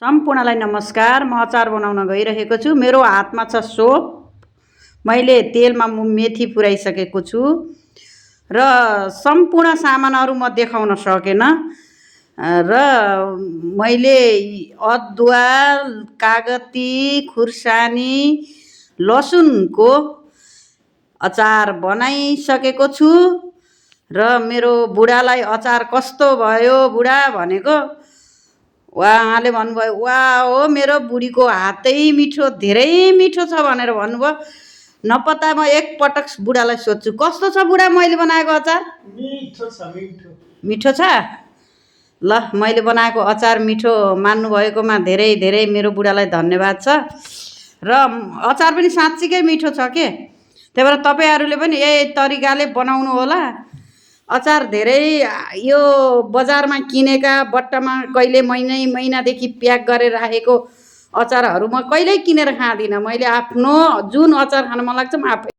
सम्पूर्णलाई नमस्कार। म अचार बनाउन गइरहेको छु। मेरो हातमा छ सोप। मैले तेलमा मेथी पुर्याइसकेको छु र सम्पूर्ण सामानहरू म देखाउन सकेन। र मैले अदुवा, कागती, खुर्सानी, लसुनको अचार बनाइसकेको छु र मेरो बुढालाई अचार कस्तो भयो बुढा भनेको, उहाँले भन्नुभयो, वा हो मेरो बुढीको हातै मिठो, धेरै मिठो छ भनेर भन्नुभयो। नपत्ता म एकपटक बुढालाई सोध्छु, कस्तो छ बुढा मैले बनाएको अचार? मिठो छ, मिठो। मिठो छ? ल, मैले बनाएको अचार मिठो मान्नुभएकोमा धेरै धेरै मेरो बुढालाई धन्यवाद छ। र अचार पनि साँच्चीकै मिठो छ के। त्यही भएर तपाईँहरूले पनि यही तरिकाले बनाउनु होला। अचार धेरै यो बजारमा किनेका बट्टामा कहिले महिनादेखि प्याक गरेर राखेको अचारहरू म कहिल्यै किनेर खाँदिनँ। मैले आफ्नो जुन अचार खान मन लाग्छ म आफै